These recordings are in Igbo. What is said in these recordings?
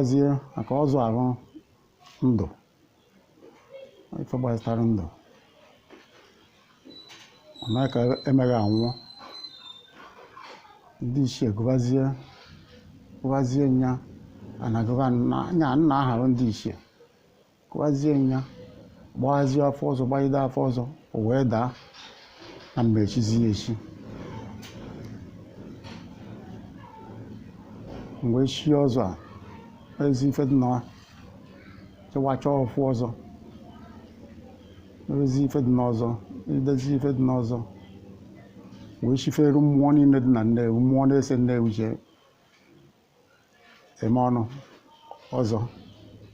Gụbazie maka ọzọ ahụ ndụ, ife gbasara ndụ ọ mee ka emeghị anwụọ. Ndị ichie gụbazie gụbazie nya anagụba nya nna aharụ ndị ichie gụbazie nya, gbaghazie afọ ọzọ, gbagide afọ ọzọ, o wee daa na mgbe echizi ya echi. Mgbe chi ọzọ a ezi ife dị na chịwacha ọfụ ọzọ, ezi ife dị n'ọzọ, idezi ife dị n'ọzọ, wee chifere mmụọ niile dị na Nnewi, mmụọ na-ese Nnewi ji eme ọnụ ọzọ,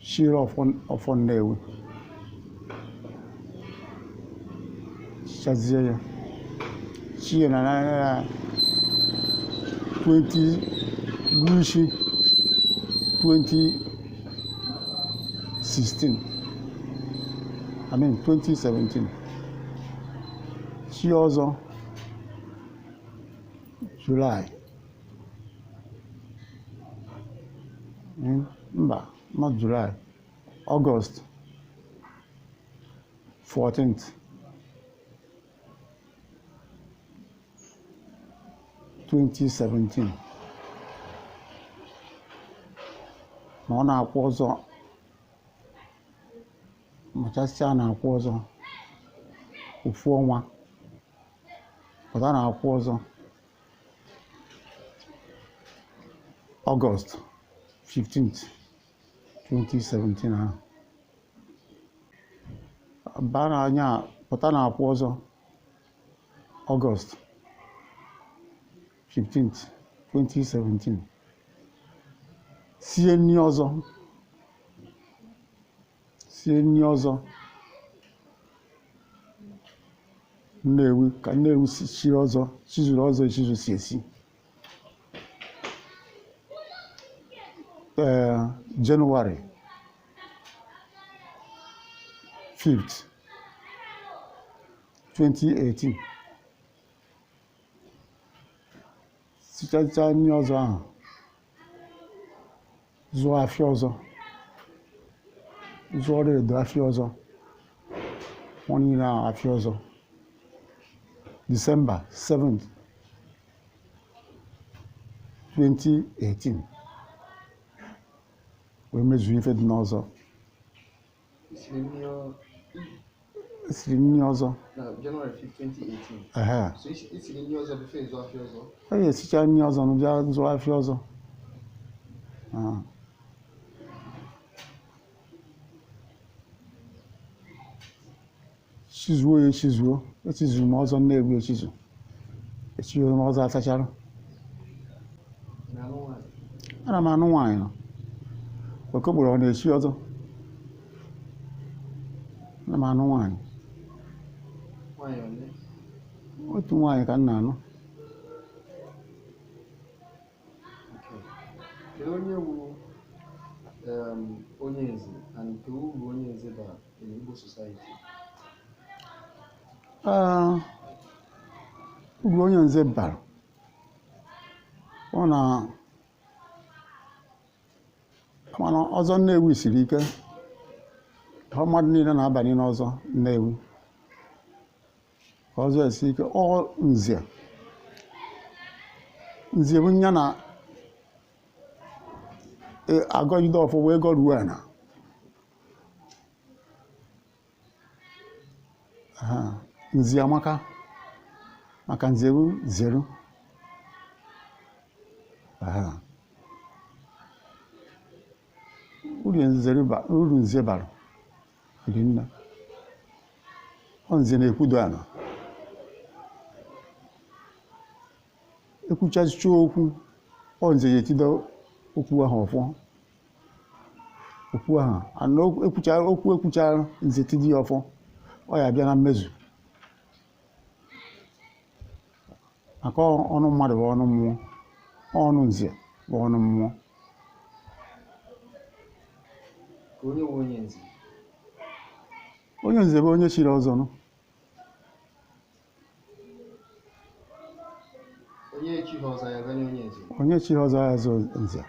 chiri ọfọ Nnewi, chazie ya chie na na 20 gbuchi 2016, I mean 2017, chi ọzọ July, mba, not July, August 14th 2017, ma ọ na-akwụ ọzọ mụchasịa na-akwụ ọzọ ofu ọnwa pụta na-akwụ ọzọ Ọgọst 15th 2017 ahụ baa na anya pụta na-akwụ ọzọ Ọgọst 15th 2017, sie nri ọzọ, sie nri ọzọ Nnewi ka Nnewi si ọzọ chizuru ọzọ echizu si esi. Jenụwarị 5th 2018, sichacha nri ọzọ ahụ, zụọ afịa ọzọ, zụọrọ edo afịa ọzọ, mụ niile ahụ afịa ọzọ. Disemba 7th 2018 wee mezuo ife dị n'ọzọ. Esiri nri ọzọ na January 5, 2018. Ehe. So isiri nri ọzọ before ịzụ afịa ọzọ? A ga-esicha nri ọzọ bịa zụọ afịa ọzọ. Chizuo ya echizuo, echizuru m ọzọ Nnewi echizu, echizuo m ọzọ asachara. Ana m anụ nwaanyị nọ Okogboro, ọ na-echi ọzọ. Ana m anụ nwaanyị. Otu nwaanyị ka m na-anụ. Kedu onye wu onye nze and kedu uru onye nze bara in Igbo society? Uru onye nze bara, ọ na mana ọzọ Nnewi siri ike, ọ mmadụ niile na-abanye n'ọzọ Nnewi ka ọzọ esi ike. Ọ nze nze bụ nya na agọgide ọfọ wee gọruo ana. Nze amaka maka nze bụ zeru. Uru nze bara dị nne. Ọ nze na-ekwudo ana, ekwuchachicha okwu, ọ nze ya etido okwu ahụ ọfọ, okwu ahụ ana okwu ekwuchara nze tido ya ọfọ, ọ ya bịa na mmezu. Maka ọnụ mmadụ bụ ọnụ mmụọ, ọnụ nze bụ ọnụ mmụọ. Onye nwe onye nze? Onye nze bụ onye chiri ọzọ nụ. Onye echighị ọzọ ya ganye onye nze? Onye chiri ọzọ ya zụ nze.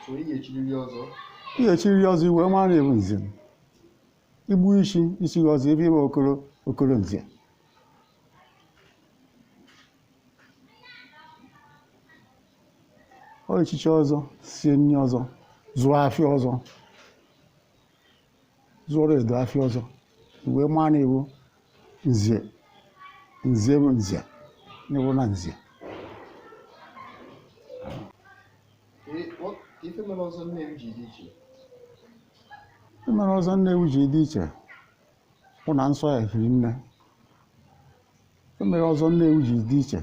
So ị ga-echiriri ọzọ. Ị ga-echiriri ọzọ iwe mara na ebu nze. Igbu isi isi gị ọzọ ebe ime okoro okoro nze. Ọ echichi ọzọ, sie nri ọzọ, zụọ afịa ọzọ, zụọrọ edo afịa ọzọ, wee maa na iwu nze, nze bụ nze, n'iwu na nze. Ife mere ọzọ Nnewi ji dị iche? Ife mere ọzọ Nnewi ji dị iche bụ na nsọ ya hiri nne. Ife mere ọzọ Nnewi ji dị iche,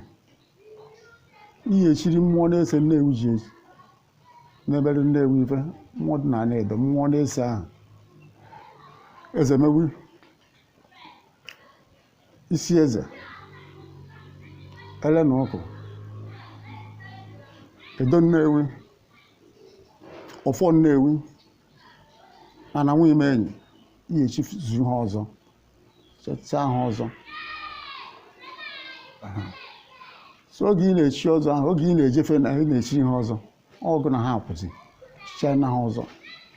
ihe echiri mmụọ na-ese Nnewi ji n'ebere Nnewi ife mmụọ dị na edo mmụọ na-ese ahụ eze mewi isi eze ele na ụkụ edo Nnewi ọfọ Nnewi na na nwunye m enyi ihe echizu ha ọzọ chechaa ha ọzọ. So oge ị na-echi ọzọ ahụ, oge ị na-ejefe na ị na-echi ha ọzọ, ọgụ na ha akwụzi chichaa na ha ọzọ,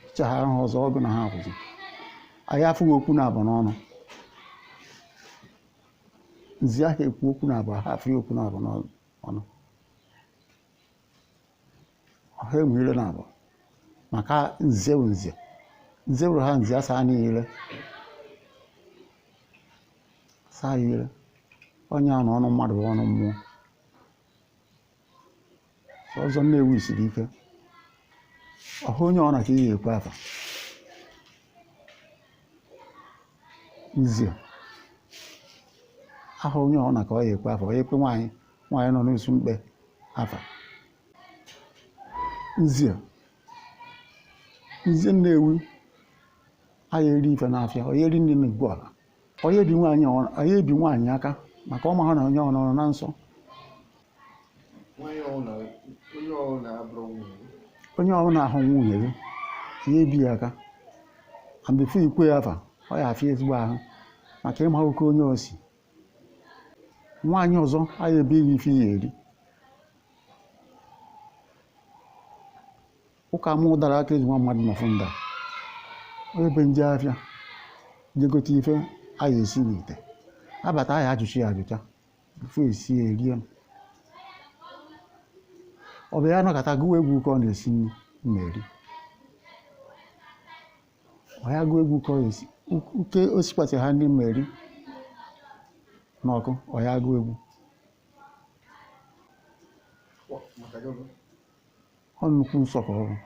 chichaghara ha ọzọ, ọgụ na ha akwụzi. Anyị afụghị okwu na abụ n'ọnụ. Nzi ahụ ekwu okwu na abụ, ha afụghị okwu na abụ n'ọnụ. Ọha enwe ire na abụ maka nze bụ nze. Nze bụrụ ha nze asa niile. Saa ya ire. Onye ahụ na ọnụ mmadụ bụ ọnụ mmụọ. Ọzọ Nnewi siri ike. Ọha onye ọ na ka ihe ekwe afa. Nze aha onye ọ na ka ọ ya ekwe afa, ọ ya ekwe nwaanyị nwaanyị nọ n'osu mkpe afa. Nze nze Nnewi aya eri ife n'afịa, ọ ya eri nri n'ugbu a. Ọ ya ebi nwaanyị aka maka ọ mahụ na onye ọ nọ na nsọ. Onye ọbụla ahụ nwunye gị ya ebi ya aka and before ikwe ya afa, ọ ya afịa ezigbo ahụ maka ịma oke onye osi. Nwaanyị ọzọ aya ebe gị ife ya eri. Ụka mụ dara aka eji nwa mmadụ nọfụ nda. Onye be nje afịa je gote ife aya esi n'ite abata aya ajụcha ya ajụcha before esi ya erie. Ọ bụ ya nọkọta gụwa egwu ka ọ na-esi nri na-eri. Ọ ya gụọ egwu ka ọ esi uke o sikwasị ha ndị mmeri n'ọkụ, ọ ya gụọ egwu. Ọ nnukwu nsọ ka ọ bụ.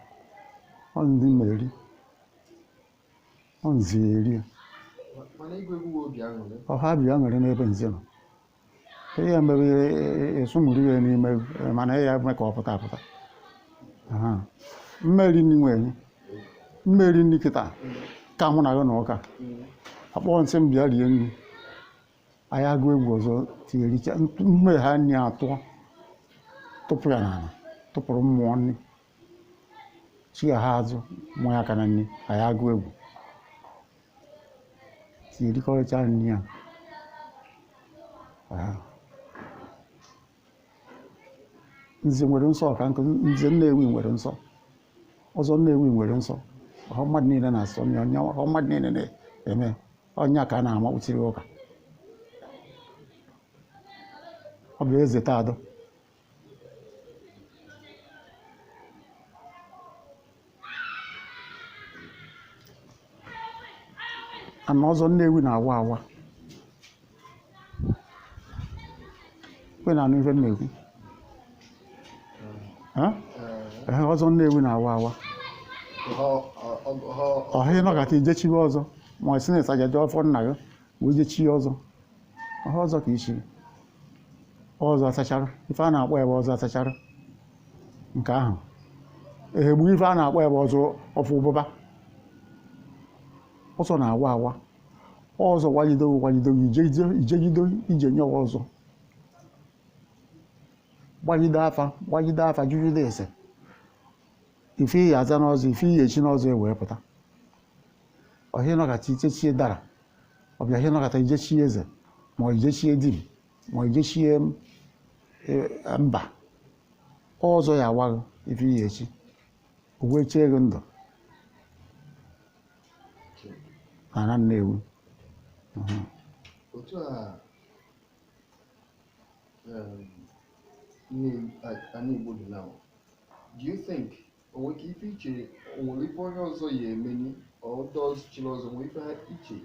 Ọ ndị mmeri. Ọ nzi eri ya. Ọha bi aṅụrị n'ebe nzi nọ. Ihe mere esumuru ya n'ime mana ya eme ka ọ pụta apụta. Mmeri nri nwere mmeri nri kịta ka mụ na gị na ụka akpọọ nsị m bịa rie nri. Anyị agụ egwu ọzọ tinyericha mme ha nri atụọ tụpụ ya n'ala tụpụrụ mmụọ nri chi ha azụ mmụọ ya aka na nri anyị agụ egwu tiyerikọrịcha nri ya. Nze nwere nsọ ka nkụ. Nze Nnewi nwere nsọ. Ọzọ Nnewi nwere nsọ. Ọha mmadụ niile na-asọ ya, ọha mmadụ niile na-eme ọnya ka a na-amakpuchiri ụka. Ọ bụ eze taadọ. Ana ọzọ Nnewi na-awa awa. Kwe na anụ ife m na-ekwu. Ọzọ Nnewi na-awa awa. Ọha ịnọkọta ijechiwe ọzọ ma ọ sị na ịsajaje ọfọ nna gị wee jechie ọzọ. Ọha ọzọ ka ichiri. Ọzọ asachara ife a na-akpọ ya bụ ọzọ asachara nke ahụ. Ehegbu ife a na-akpọ ya bụ ọzọ ọfụ ụbụba. Ọzọ na-awa awa. Ọzọ gwajido gwajido ijegido ije nye ọzọ. Gbagide afa gbagide afa jụjụdo ese. Ife iyi aza n'ọzọ ife iyi echi n'ọzọ e wee pụta. Ọha ịnọkọta ichechie dara. Ọbịa ihe ịnọkọta ijechie eze ma ijechie dibị ma ijechie mba. Ọzọ ya awaghị ife iyi echi. O wee chie gị ndụ n'ala Nnewi. Otu a ana Igbo dị now, do you think o nwere ka ife iche o nwere ife onye ọzọ ya emeni or ndị ọzọ chiri ọzọ nwere ife ha iche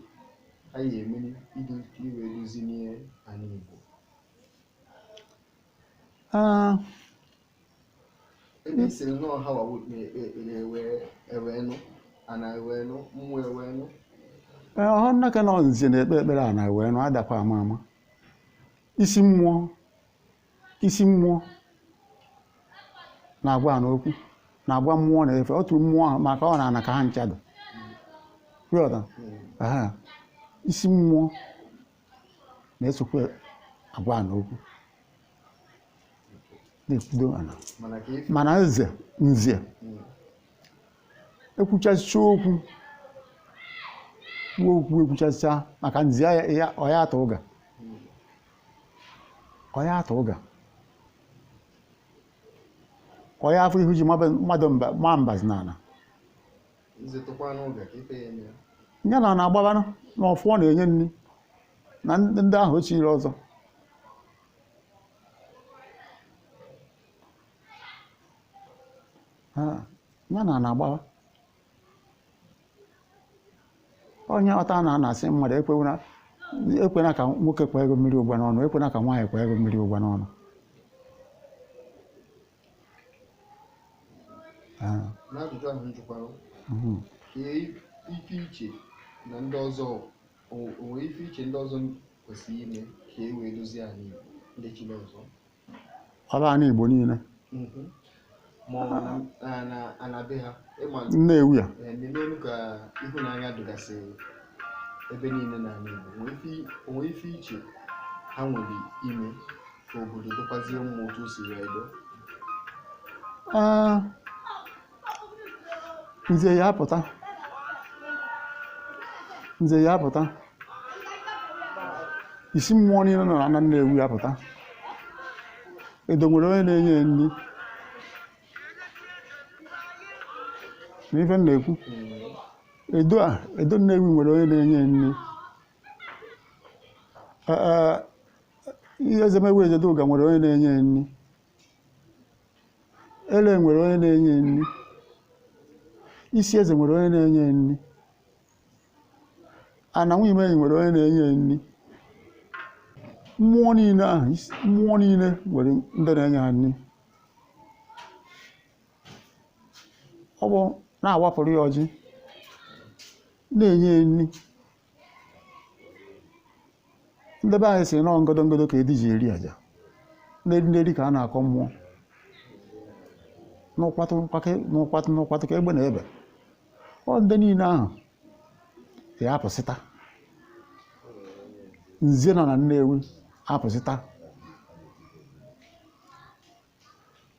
ha ya emeni ka iwee dozinie ana Igbo? Ebe i siri nnọọ ha wawo na-ekpe ekpere ewee nụ ana ewee nụ mmụọ ewee nụ. Ee, ọhụ nnaka na nze na-ekpe ekpere a na wee nụ adakwa ama ama. Isi mmụọ na-agwa na okwu na-agwa mmụọ na-efe otu mmụọ ahụ maka ọ na-ana ka ha nchado. Ghọta? Aha. Isi mmụọ na-esokwa agwa na okwu na-ekwudo ana. Mana eze nze ekwuchasịcha okwu kwuo okwu ekwuchasịcha maka nze ya ọ ya atụ ụga ọ ya atụ ụga ọ ya afọ ihu ji mmadụ ma mbazi n'ala ya na na-agbabanụ na ọfụọ na-enye nri na ndị ahụ ochiri ọzọ. Ya na na-agbawa onye ọta na na-asị mmadụ ekwena ka nwoke kwa ego mmiri ụgba n'ọnụ, ekwena ka nwaanyị kwa ego mmiri ụgba n'ọnụ. N'ajụjụ ahụ m jụkwara, ife iche na ndị ọzọ o nwere ife iche ndị ọzọ kwesịrị ime ka e wee dozie ala Igbo ndị chiri ọzọ? Ọ bụ ala Igbo niile. Ma ọ na ana be ha ịma Nnewi ya n'elu ka ịhụnanya dịgasị ebe niile n'ala Igbo, o nwere ife iche ha nwere ime ka obodo dịkwazie mma otu o si wee dị? Nze ya apụta, nze ya apụta, isi mmụọ niile nọ na Nnewi ya apụta. Edo nwere onye na-enye ya nri n'ife m na-ekwu. Edo a Edo Nnewi nwere onye na-enye ya nri. Ihe Ezemewi Ezeduga nwere onye na-enye ya nri. Ele nwere onye na-enye ya nri. Isi eze nwere onye na-enye ya nri. Ana Nwimenyi nwere onye na-enye ya nri. Mmụọ niile ahụ, mmụọ niile nwere ndị na-enye ha nri. Ọ bụ na-awapụrụ ya ọjị, na-enye ya nri. Ndị be anyị sị nọọ ngodo ngodo ka edi ji eri aja. N'eri ka a na-akọ mmụọ. N'ụkwatụ n'ụkwatụ n'ụkwatụ ka egbe na ebe. Ọ ndị niile ahụ ya apụsịta. Nze nọ na Nnewi apụsịta.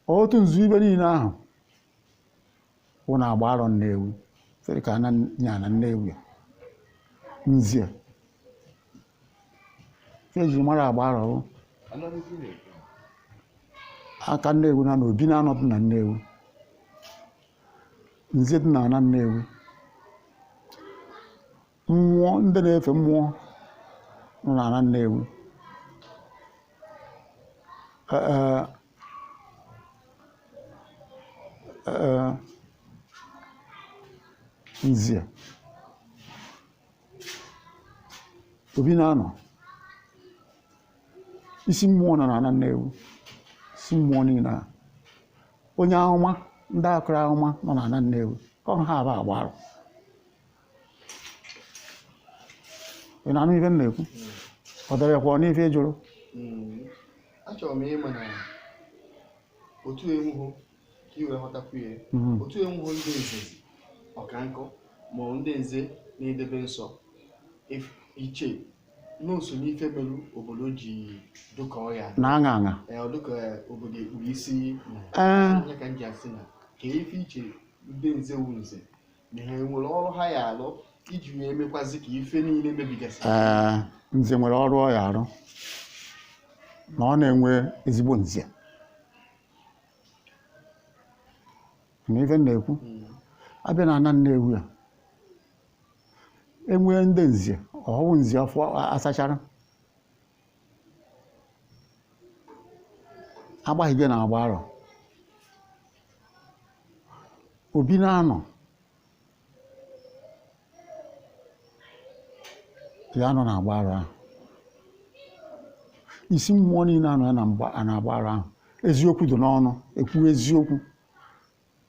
Otu nzu ibe niile ahụ wụ na-agba arọ Nnewi sịrị ka nya na Nnewi nze eji mara agba arọ aka Nnewi na obi na-anọdụ na Nnewi, nze dị na ana Nnewi, mmụọ ndị na-efe mmụọ nọ na ana Nnewi. Nze obi na-anọ, isi mmụọ nọ na ana Nnewi, isi mmụọ niile a, onye ahụma ndị akụrụ ahụma nọ na ana Nnewi, ka ọ ha aba agba arụ. Ị na-anụ ife m na-ekwu? Ọ debekwa n'ife ị jụrụ? Achọrọ m ịma na otu enwuho ka i wee ghọtakwu ya. Otu enwuho ndị nze ọkankụ ma ọ ndị nze na-edebe nsọ iche n'oso n'ife merụ obodo ji dụka ọya na aṅa aṅa dụka obodo ekpuru isi na onye ka m ji asị na ka ife iche ndị nze wu nze na ha nwere ọrụ ha ya alụ iji wee mekwazi ka ife niile mebigasị. Nze nwere ọrụ ọ ya arụ na ọ na-enwe ezigbo nze. Na ife m na-ekwu, abịa na ana Nnewi a, enwee ndị nze, ọhụụ nze afọ asachara agbaghịgo na agba arọ obi na-anọ ya nọ na agba arọ ahụ, isi mmụọ niile anọ ya na agba arọ ahụ, eziokwu dị n'ọnụ, ekwu eziokwu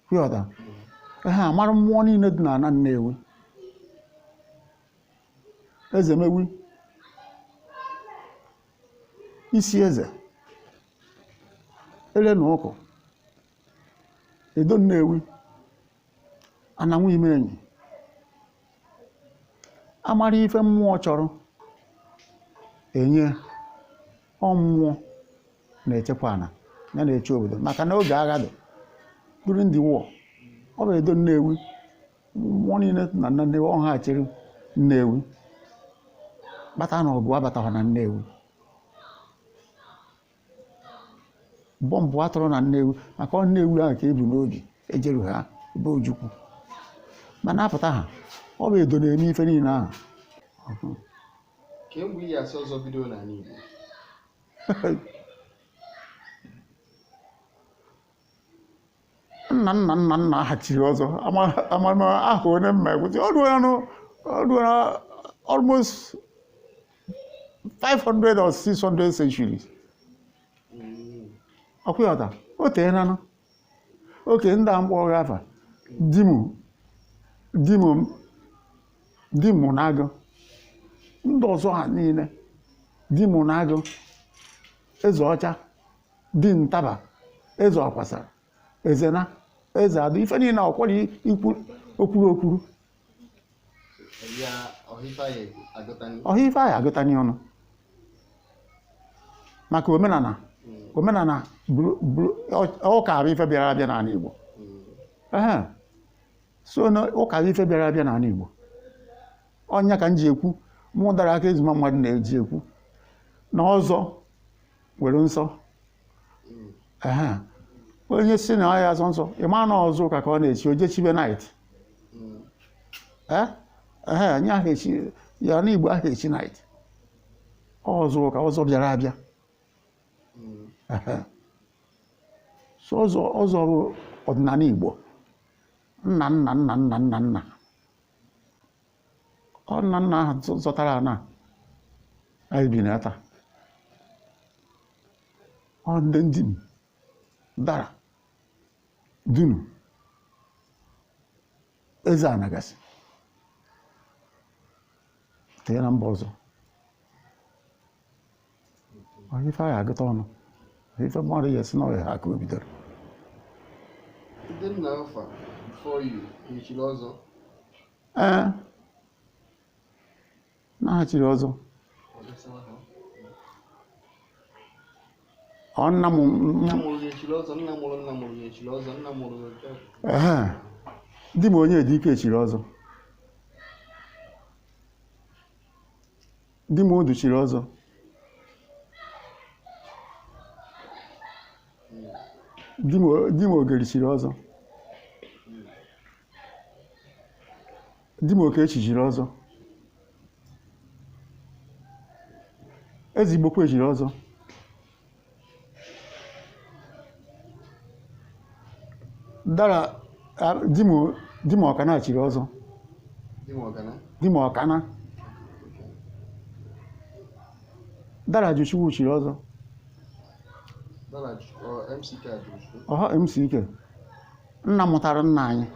kwụọta ha amara mmụọ niile dị na ana Nnewi. Eze mewi isi eze ele na ụkụ edo Nnewi ananwụ ime enyi amara ife mmụọ chọrọ enye ọ mmụọ na-echekwa ana ya na-eche obodo, maka na oge agha dị during the war, ọ bụ edo Nnewi mmụọ niile na Nnewi ọ ha chere Nnewi kpata na ọgụ abataghị na Nnewi, bọmbụ atụrụ na Nnewi, maka ọ Nnewi ahụ ka ebu n'obi ejeru ha ebe Ojukwu, mana apụta ha ọ bụ edo na-eme ife niile ahụ. Kemgbe iyi asị ọzọ bido n'ala Igbo? Nna nna nna nna ha chiri ọzọ ama ahụ onye mma ekwuzi ọ ruola almost 500 or 600 centuries. Ọkwụghọta o teenanụ oke ndị a mkpọrọ afa di mụ na-agụ ndị ọzọ ha niile, di mụ na-agụ eze ọcha, di ntaba, eze ọkwasara, eze na eze adụ, ife niile ọkwọrọ ikwu okwuru okwuru ọha ife anyị agụtanye ọnụ maka omenala. Omenala ụka bụ ife bịara abịa n'ala Igbo. So na ụka bụ ife bịara abịa n'ala Igbo. Ọnya ka m ji ekwu mụ dara aka ezuma mmadụ na-eji ekwu na ọzọ nwere nsọ. Onye si na ya azọ nsọ, ị ma na ọzọ ụka ka ọ na-echi oje chibe night. Nye ahụ echi ya na Igbo ahụ echi night. Ọzọ ụka ọzọ bịara abịa. So ọzọ bụ ọdịnala Igbo. Nna nna nna nna nna nna ọ nna nna ahụ zọtara ana anyị bi na taa. Ọ ndị ndị m dara dunu eze anagasị tee na mba ọzọ. Ife anyị agụta ọnụ ife mmadụ ya esi na ọhịa ha ka o bidoro. Ndị nna afa before you echiri ọzọ? Ee, naghachiri ọzọ. Ọ nna m di m onye dị ike echiri ọzọ, di m odu chiri ọzọ, di m ogeri chiri ọzọ, di m okechi chiri ọzọ, eze Igbokwe chiri ọzọ, dara di m ọkana chiri ọzọ, di m ọkana, dara Juchukwu chiri ọzọ, ọha MCK nna mụtara nna anyị,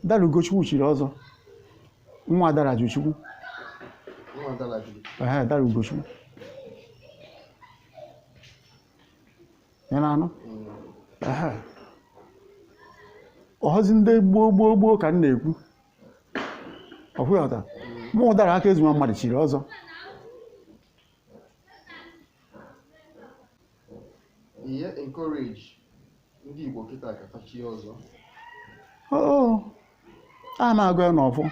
dara Ugochukwu chiri ọzọ, nwa dara Juchukwu, dara Ugochukwu. Ya na-anụ ọhọzi ndị gboo gboo gboo ka m na-ekwu ọkwụghọta mụ dara aka ezuma mmadụ chiri ọzọ. Ihe encourage ndị Igbo kịta ka fa chie ọzọ? Oo, ana m agụ ya n'ọfọ,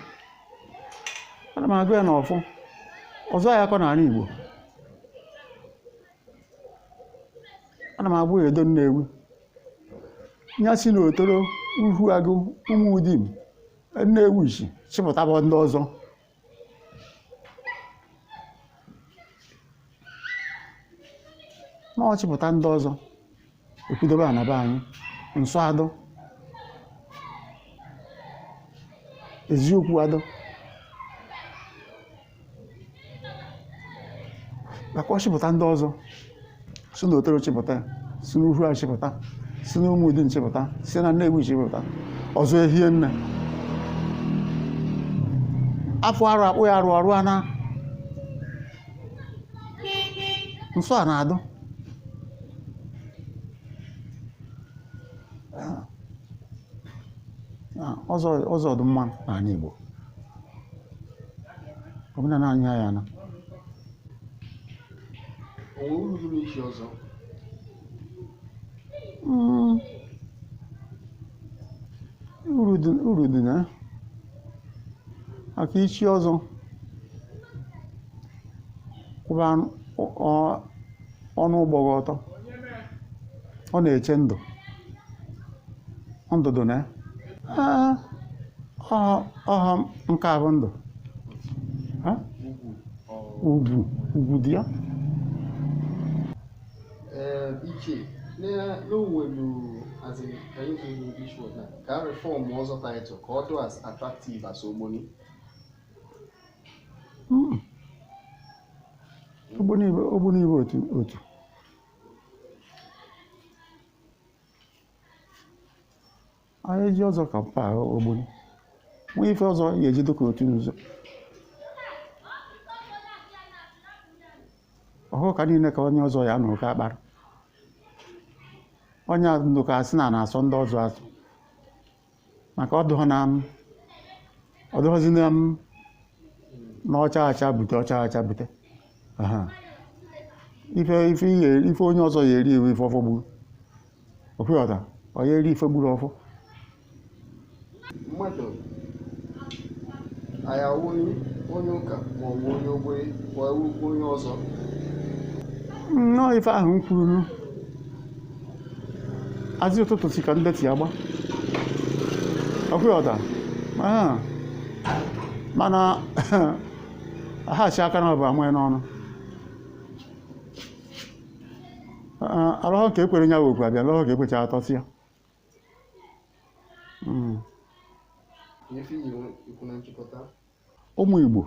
ana m agụ ya n'ọfọ ọzọ ya akọ n'ala Igbo. Ana m agbụ ya edo Nnewi, Ya si n'Otoro, Uhuagụ, Ụmụdim, Nnewichi chịpụtaba ndị ọzọ. Ma ọ chịpụta ndị ọzọ ekwudobe ana be anyị nsọ adụ, eziokwu adụ. Maka ọ chịpụta ndị ọzọ si n'Otoro chịpụta, si n'Uhuagụ chịpụta, si n'Ụmụdim chịpụta, si na Nnewi chịpụta, ọzọ ehie nne. Afọ arụ akpụ ya arụ ọrụ ana nsọ a na-adụ. Ọzọ dị mma n'ala Igbo, omenala anyị ya na. O nwere uru dị n'ichi ọzọ? Uru dị na maka ichi ọzọ kwụba ọnụ ụgbọ gị ọtọ, ọ na-eche ndụ ndụ dị na ọha nke a bụ ndụ. Ugwu ugwu dị ya. Iche n'onwelu as in can you use English word now? Ka reform ọzọ title ka ọ dị as attractive as Ogboni. Ogboni bụ otu anyị eji ọzọ ka mpa Ogboni nwee ife ọzọ ya eji dịka otu nzuzo ọhụ ka niile ka onye ọzọ ya nụrụ ka akpara onye ndụ ka asị na na-asọ ndị ọzọ asụ maka ọdụghọzi na m na ọcha acha bute ọcha acha bute. Ife onye ọzọ ya eri ewu ife ọfọ gburu okwughọta ọ ya eri ife gburu ọfọ. Mmadụ anyị awụ onye ụka ma ọ bụ onye ogbenye ma ọ bụ onye ọzọ? Nnọọ ife ahụ m kwuru azị ụtụtụ si ka ndetị agba okwughọta mana ha chi aka na ọ bụ amụghị n'ọnụ alọghọ ka ekwere nya okwu abịa alọghọ ka ekwecha atọsị ya. Ụmụ Igbo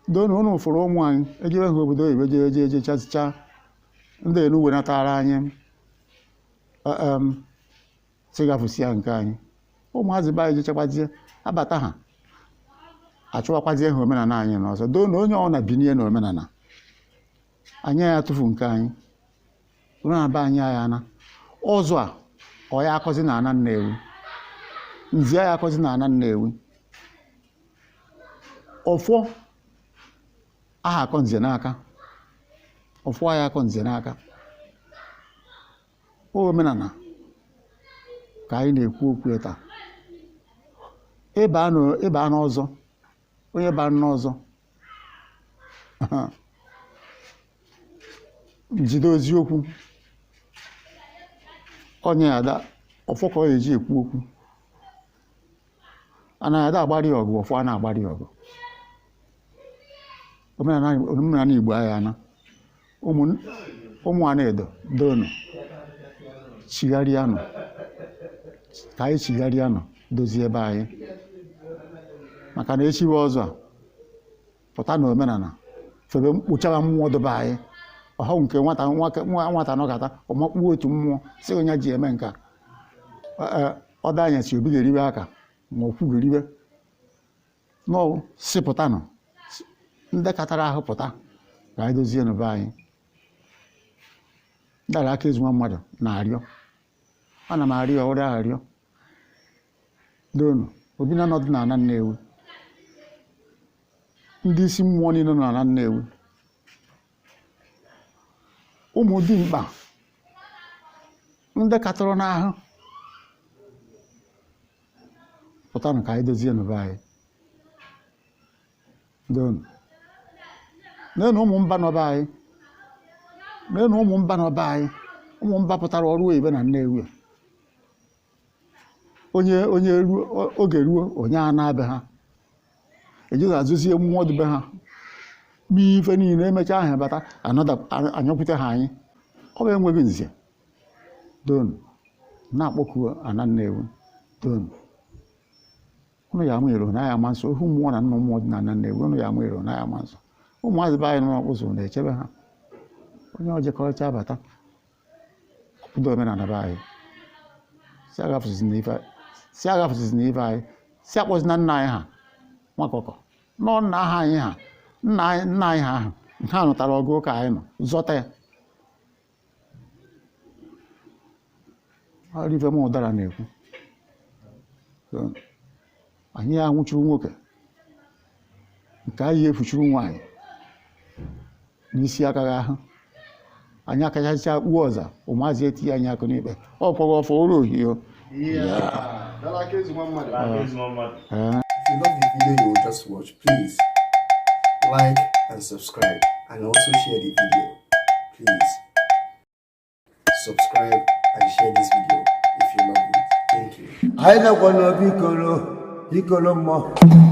doonu ụnụ fụrụ ụmụ anyị ejebe ha obodo oyibo jee eje eje chasịcha ndị enu wenatara anyị sịgafụsịa nke anyị ụmụazị be anyị jechakwazie abata ha achụwakwazie ha omenala anyị n'ọzọ. Doonu onye ọ na binie na omenala anyị ya tụfu nke anyị omenala be anyị ya na ọzọ a ọ ya akọzi na ana Nnewi nzi ya akọzi na ana Nnewi ọfọ aha akọ nze n'aka ọfọ ya akọ nze n'aka. Omenala ka anyị na-ekwu okwu taa. Ịba n'ọzọ onye bara n'ọzọ jide eziokwu onye ada ọfọ ka ọ ga-eji ekwu okwu anaghị ada agbari ọgụ ọfọ a na-agbari ọgụ. Omenala Igbo agha na ụmụ Anaedo doonu chigharịanụ ka anyị chigharịanụ dozie ebe anyị maka na echiwe ọzọ a pụta na omenala febe mkpochara mmụọ dobe anyị ọha nke nwata nọkata ọmakpuo otu mmụọ si onye ji eme nka ọ da anya si obi ga-eribe aka ma okwu ga-eribe n'ọwụ si pụtanụ ndị katara ahụ pụta ka anyị dozie n'be anyị. Dara aka ezu nwa mmadụ na-arịọ ana m arịọ ọrịa arịọ doonu obi na nọdụ n'ala Nnewi ndị isi mmụọ niile nọ n'ala Nnewi ụmụ dimkpa ndị katọrọ n'ahụ pụtanụ ka anyị dozie n'be anyị. Doonu neenụ ụmụ mba nọbe anyị neenụ ụmụ mba nọbe anyị ụmụ mba pụtara ọrụ oyibo na Nnewi Onye onye ruo oge ruo, onye a na-abịa ha ejighị azụzie mmụọ dịbe ha mee ife niile. Emechaa ha bata anọda anyọkwute ha. Anyị ọ bụ enweghị nze donu na-akpọku ana Nnewi donu. Ụnụ ya ama ero na ya ama nsọ ohu mmụọ na nna mmụọ dị na ana Nnewi. Ụnụ ya ama ero na ya ama nsọ. Ụmụazị be anyị nọ n'ọkpụzụ na-echebe ha. Onye ojekọrịcha bata ọkwụdo omenala be anyị si agafụzizi na ife anyị si akpọzina nna anyị ha nwakọkọ nọ nna ha anyị ha nna anyị nna anyị ha ahụ ha nụtara ọgụ ụka anyị nọ zọta ya. Ọrụ ife m ụdara na-ekwu. So, anyị anwụchuru nwoke nke anyị efuchuru nwaanyị n'isi akaghị ahụ. Anyị akachacha kpuo ọza ụmụazị etinye anyị akụ n'ikpe ọ kwọghị ọfọ ụrụ ohio. Yeah. Dala aka ezu nwa mmadụ. Ee. If you love the video you just watched, please like and subscribe and also share the video. Please subscribe and share this video if you love it. Thank you. Anyị nọkwa n'obi ikolo ikolo mmụọ.